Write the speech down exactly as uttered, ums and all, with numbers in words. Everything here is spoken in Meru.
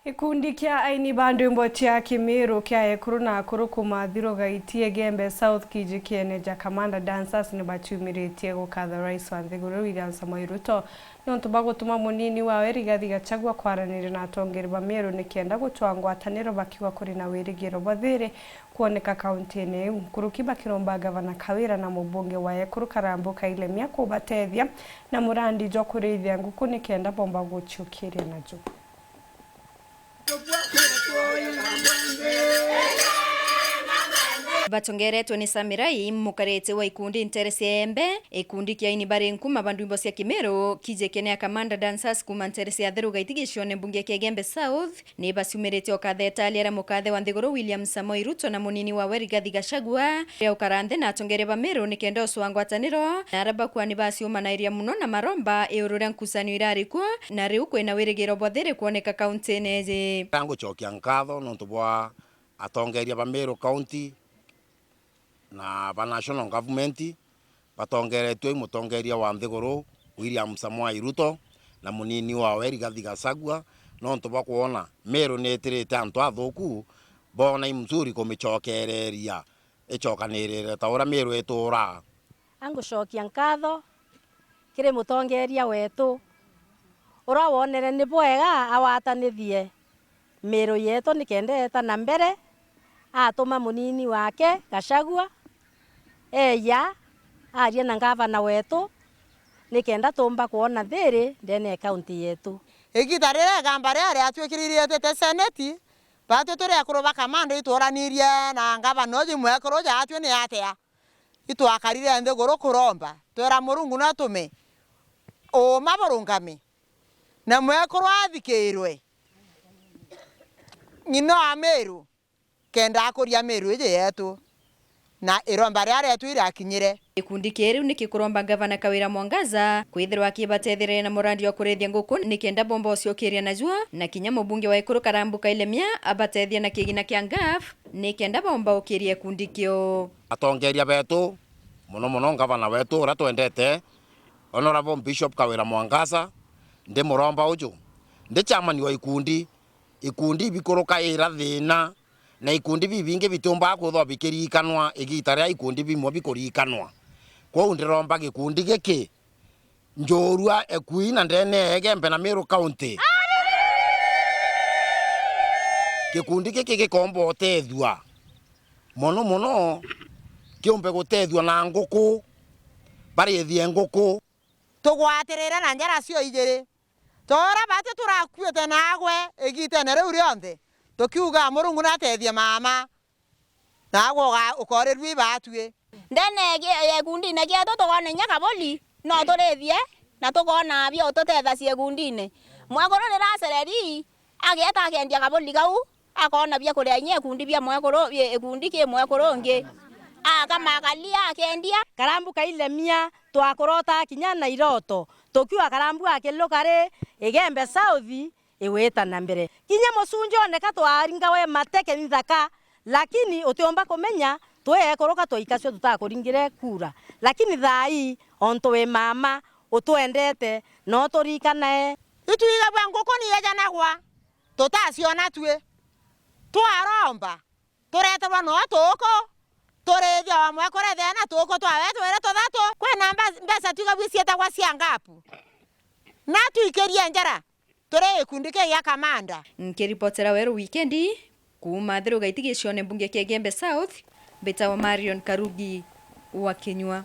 Gikundi kia aini ba ndwimbo cia Kimiru kia ekuru na akuru kuma Thiru Gaiti, Igembe South, kijikiene ja Kamanda Dancers ni baciumiritie gukatha Rais wa nthiguru William Samoei Ruto niuntu bwa gutuma munini wawe Rigathi Gachagua kwaraniria na atongeri ba Meru nikenda gucwaa ngwataniro, bakiuga kuri na wirigiro bwa thiri kwoneka kauntine iu. Nkuruki bakiromba gavana Kawira na mubunge wa ekuru Karambu Kailemia kubatethia na murandi jwa kurithia nguku nikenda bomba guciukiria naju. Batongeretwe ni Samirai, mukarite wa ikundi ntere cia Embe, ikundi kia aini bari nkuma ba ndwimbo cia Kimiru, kijikiene a Kamanda Dancers kuma ntere cia Thiru Gaiti gicione mbunge kia Igembe South, ni baciumiritie ukatha italia ria mukathe wa nthiguru William Samoei Ruto na munini wawe Rigathi Gachagua, ria ukara nthi na atongeria ba Meru nikenda ucwaa ngwataniro, na aria bakuani baciumanairia muno na maromba iuru ria nkucanio irari kuo, na riu kwina wirigiro bwa thiri kwoneka kauntine iji. Ngucokia nkatho nontu bwa atongeria ba Meru County na ba National Government, batongeretue i mutongeria wa nthiguru William Samoei Ruto na munini wawe Rigathi Gachagua, nontu bwa kwona Meru ni itirite antu athuku, boona i mzuri kumicokereria icokanirire ta uria Meru ituraa. Angucokia nkatho kiri mutongeria wetu, uria wonere ni bwega awatanithie Meru yetu nikenda eeta na mbere, atuma munini wake Gachagua eeja arie na ngavana wetu nikenda tuumba kwona thiri ndene ya kaunti yetu. Igiita riria igamba riria riatuikirire rietete seneti, baatwi turi ekuru ba Kamanda ituuranirie na ngavana uju mwekuru jaatwi ni atia. Itwakarire nthiguru kuromba, twera Murungu natume uuma burungame, na mwekuru athikirwe, ng'ina wa Meru, kenda akuria Meru iji yetu, na iromba riria rietu irakinyire. Gikundi kii riu nikikuromba Ngavana Kawira Mwangaza kwithirwa akibatetheria na murandi wa kurithia nguku nikenda bomba uciukiria najua, na kinya mubunge wa Ikuru Karambu Kailemia abatethia na kigina kia ngaf nikenda bomba ukiria gikundi kiu. Atongeria betu, mono mono ngavana wetu uria twendete, Honourable Bishop Kawira Mwangaza, ndi muromba uju, ndi chairman wa ikundi, ikundi ibikurukaira thiina, na ikundi bibingi bitiumbaga kwithirwa bikiriikanwa igiita riria ikundi bimwe bikuriikanwa. Kwou ndiromba gikundi giki Njorua, Ekui na ndene ya Igembe na Meru County. Gikundi giki gikomba utethua mono mono, kiumbe gutethua na nguku, barithie nguku. Tugwatirire na njara cio ijiri, ta uria bati turakuite naagwe igiitene riu rionthe, tukiuga Murungu natethie mama. Naagwe uga-, ukoorirua ibaatui. Ndene ya gi-, ya gikundine gietu tukoona inya kaburi, no turithie, na tukoona bia ututethacia gikundine. Mwekuru riria acereri, ageeta akeendia kaburi kau, akoona bia kuria inya ikundi bia mwekuru, bia ikundi ki mwekuru ungi. Akama akaria, akeendia. Karambu Kailemia, twakurotaa kinya na iroto, tukiuga Karambu akiluka ri, Igembe South, igwita na mbere. Kinya mucunji oneka twaringawe mateke nthaka, lakini utiumba kumenya twi ekuruka twaikacua tutakuringire kura. Lakini thaa ii, ontu wi mama, utwendete, na uturikanae. Itwigagua nguku ni ejanagwa, tutaciona tui. Twaromba, tureterwa no tuku, turithia wa mwekuru ethena tuku twawe twiri tuthatu. Kwina mbe-, mbeca twigagua ciitagwa cia ngapu, na twikirie njara, turi gikundi ki gia Kamanda. Nkiripotera Weru Wikendi, kuuma Thiru Gaiti gicione mbunge kia Igembe South, mbitawa Marion Karugi wa Kinyua.